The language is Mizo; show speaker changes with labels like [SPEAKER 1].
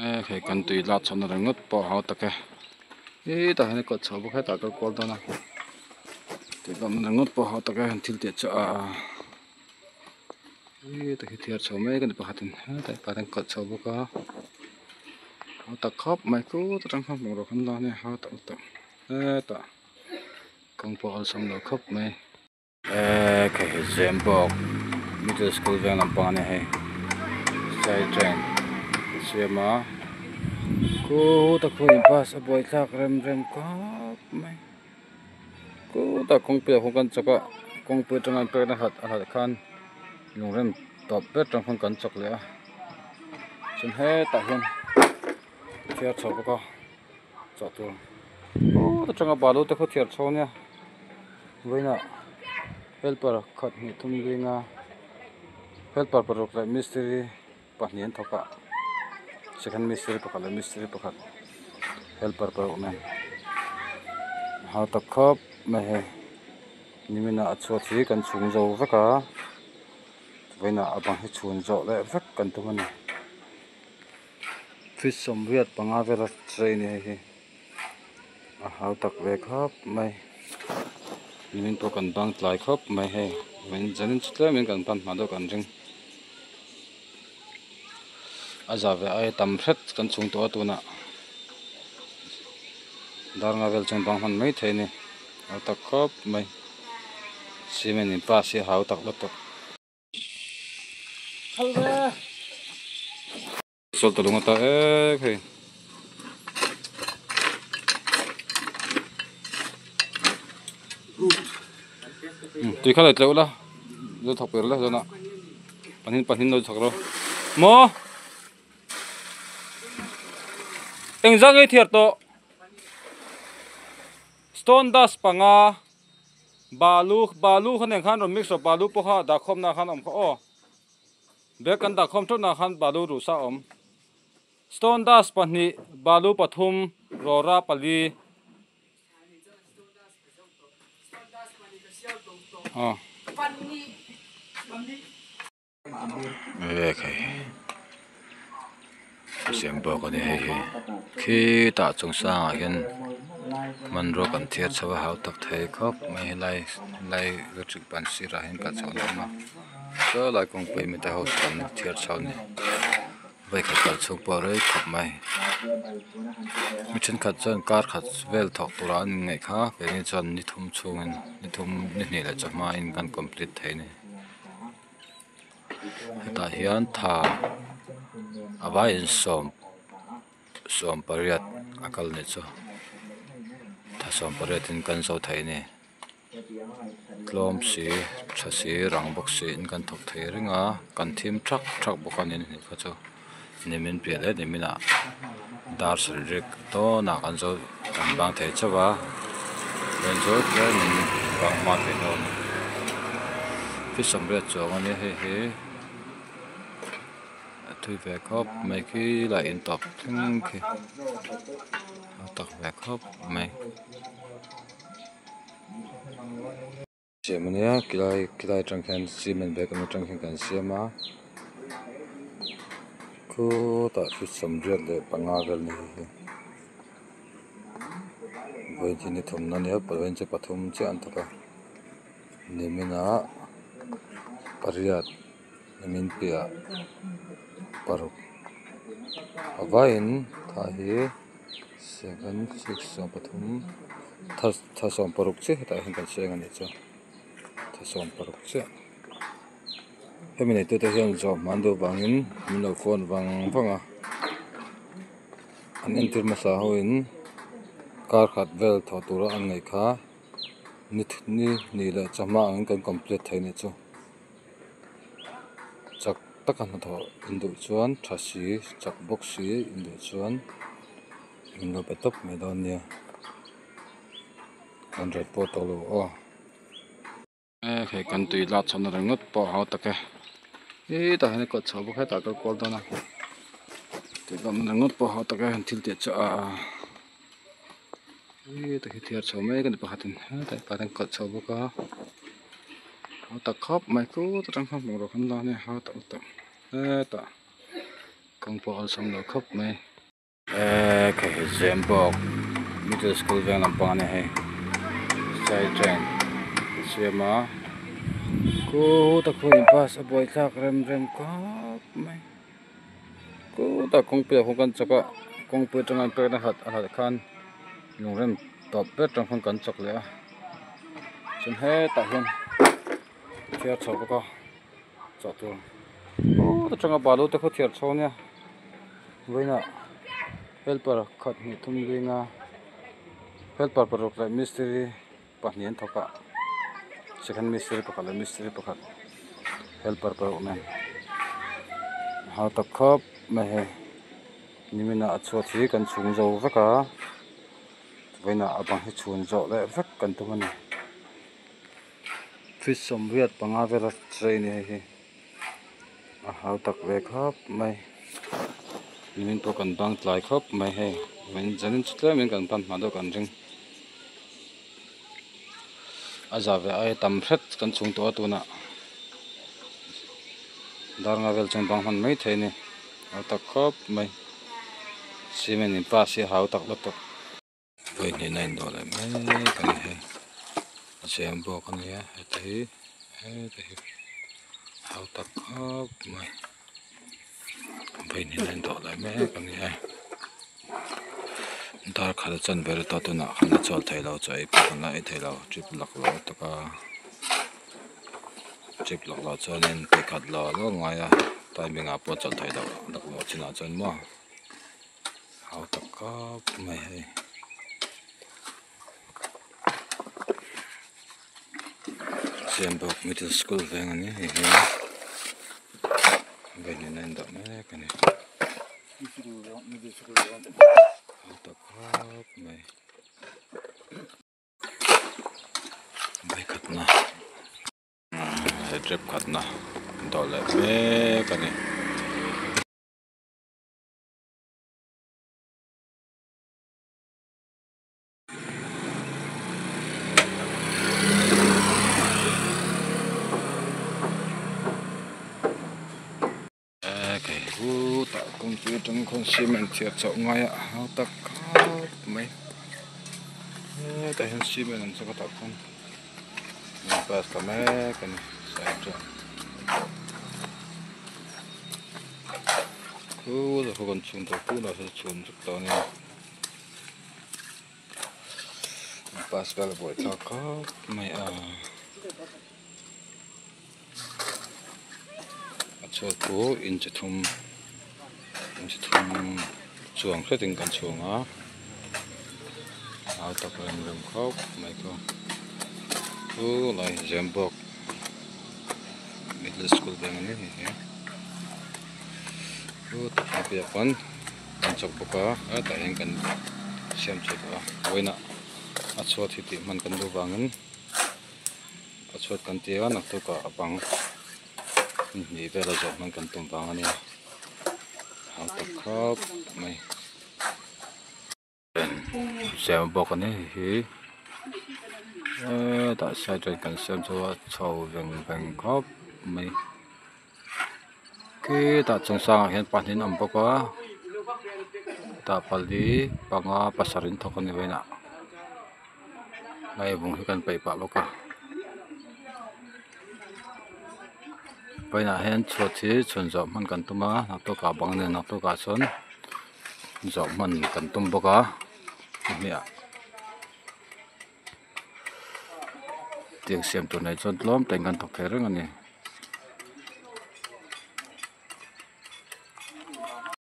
[SPEAKER 1] Hei kan tui lak chhohna ringawt pawh a hau tak e hetah hian kawt chho bawk hetah kal kual dawn a tui lakna ringawt pawh a hau tak e an thil tih chu ahh hetah hi thiar chho mek a ni pakhatin hetah hian kawt chho bawk a hau tak khawp mai khut atang khan bungraw kan la a nia hau tak lutuk hetah kawng pawh a awlsam lo khawp mai. Eee hei hi Zembawk middle school veng lampang a nia hei side train an siam a khutah khuanin bus a buai thlak rem rem khawp mai khutah kawngpui ah khawn kan chawk a kawngpui atanga an pekna khat a hlat khan lungrem tawp ber atang khawn kan chawk leh a chuan hetah hian thiar chho bawk a chawh tur khut atanga balu te khaw thiar chho ania vawiinah helper khat hnih thum zinga helper paruk leh mistiri pahnih an thawk a second mistiri pakhat leh mistiri pakhat helper paruk nen a hau tak khawp mai hei nimin ah a chhuat hi kan chhung zo vek a vawiinah a bang hi chhun zawh leh vek kan tum a ni. Feet sawmriat panga vela chei a ni hei hi a hau tak ve khawp mai nimin pawh kan bang tlai khawp mai hei zanin chu tlemin kan ban hma deuh kan ring a za ve aia tam hret kan chhung tawh a tunah dar nga vel chuan bang hman mai thei a ni a hau tak khawp mai cement in pass hi a hau tak lutuk. Sawlh ta lung ata ek hei. Tui kha lo tleuh la lo thawk per la zawnah pahnih pahnih lo thawk rawh maw engzah nge i thiar tawh stone dust panga balu balu kha nen khan rawn mix rawh balu pawh kha dah khawm na khan a awm kha aw. Bag kan dah khawm theuh nah khan balu ruhsa a awm. Stone dust pahnih, balu pathum, rawra pali. Aw. Hei siam bawk a ni hei hi khitah chung sangah hian hmanrua kan thiat chho a hau tak thei khawp mai helai helai electric ban sirah hian kal chhoh na awm a. Saw lai kawngpui mite ho chu an thiar chho a ni vawikhat kal chhung pawh a rei khawp mai mi thenkhat chuan kar khat vel thawk tura an inngaih kha keini chuan ni thum chhungin ni thum ni hnih leh chawhma in kan complete thei a ni hetah hian tha a vaiin sawm sawm pariat a kal nih chu tha sawm pariat in kan zo thei a ni. Tlawm si tha si rang bawk si in kan thawk thei reng a kan thim thak thak bawk a ni hnih kha chu nimin piah leh nimin ah dar sarih rek dawn ah kan zo kan bang thei chauh a chuan chu tlem in bang hma theih dawn a ni feet sawmriat chuang a nia hei hi a thui ve khawp mai khi lah in tawp thleng khi a tak ve khawp mai. Siam a nia khilai khilai atang khian cement bag awm atang khian kan siam a khutah feet sawmriat leh panga vel ni hei hi vawiin hi ni thumna ania vawiin chu pathum chiah an thawk a nimin ah pariat nimin piah paruk a vaiin tha hi. Seven six sawm pathum tha sawm paruk chiah hetah hian kan seng a nih chu tha sawm paruk chiah hemi nei tute hian zawh hman duh vangin min lo phone vang vang a an entir hmasa ho in kar khat vel thawh tura an ngaih kha ni ni hnih leh chawhma angin kan complete thei a nih chu chak taka hnathawh induh chuan tha si chak bawk si induh chuan min lo pe tawp mai dawn nia kan rate pawh tawh lo aw. Hei kan tui lak chhohna ringawt pawh a hau tak e hetah hian a kawt chho bawk hetah a kal kual dawn a tui lakna ringawt pawh a hau tak e an thil tih chu ahh hetah hi thiar chho mek a ni pakhatin hetah hian kawt chho bawk a. A tak khawp mai khut atang khan bungraw kan la a nia a tak lutuk hetah kawng pawh a awlsam lo khawp mai. Eee khi hi Zembawk middle school veng lampang a ni hei side train a siam a khutah khuanin bus a buaithlak rem rem khawp mai khutah kawngpui ah khuan kan chawk a kawngpui atanga an pekna hlat a hlat khan lungrem tawp ber atang khan kan chawk leh a chuan hetah hian thiar chho bawk a chawh tur khut atanga balu te khu thiar chho ania vawiinah helper khat hnih thum zinga helper paruk leh mistiri pahnih an thawk a second mistiri pakhat leh mistiri pakhat helper paruk nen a hau tak khawp mai hei niminah a chhuat hi kan chhung zo vek a vawiinah a bang hi chhun zawh leh vek kan tum a ni. Feet 85 vela chei a ni hei hi a hau tak ve khawp mai nimin pawh kan bang tlai khawp mai hei zanin chu tlemin kan ban hma deuh kan ring a za ve aia tam hret kan chhung tawh a tunah dar nga vel chuan bang hman mai thei a ni hau tak khawp mai cement in pass hi a hau tak lutuk. Vawi hnihna indawh leh mek a ni hei a cheng bawk a nia heta hi heta hi hau tak khawp mai vawi hnihna indawh leh mek a ni a dar khat a chanve ri tawh tunah khan a chawl thei lo chaw ei pawh kan la ei thei lo trip laklawh lutuk a trip laklawh chuanin pakhat law law ngai a timing ah pawh chawlh theih loh laklawh chinah chuan maw. Hau tak khawp mai hei. Siambawk middle school veng a ni hei hi vawiin a indah mek a ni. Hau tak khawp mai. Vawikhatna. He trip khatna dawh leh mek a ni. Khutah kawngpui atang khawn cement chhiat chhoh ngai a hau tak khawp mai hetah hian cement an chhawk a tah khawn bus ta mek a ni side chuan. Khulai khu kan chhun tawh khulai saw chhun vek tawh a nia bus vel a buai thlak khawp mai a a chhuat chu inchi thum inchi thum chuang hretin kan chhung a a tak rem rem khawp mai khu khulai Zembawk middle school veng a ni hei hi. Chu tak piah pawn kan chawk bawk a hetah hian kan siam chho tawh a vawiinah a chhuat hi tih hman kan duh vangin a chhuat kan ti a naktukah a bang hnih vel a zawh hman kan tum vang a nia hau tak khawp mai. Siam bawk a ni hei hi hetah side ah kan siam chu a chho veng veng khawp mai khitah chung sangah hian pahnih an awm bawk a tah pali panga pasarih an thawk a ni vawiinah hei vung hi kan peih pah bawk a vawiinah hian chhuat hi chhun zawh hman kan tum a naktukah bang nen naktukah chuan. Zawh hman kan tum bawk a hmiah tiang siam tur nei chuan tlawm te in kan thawk thei reng a ni.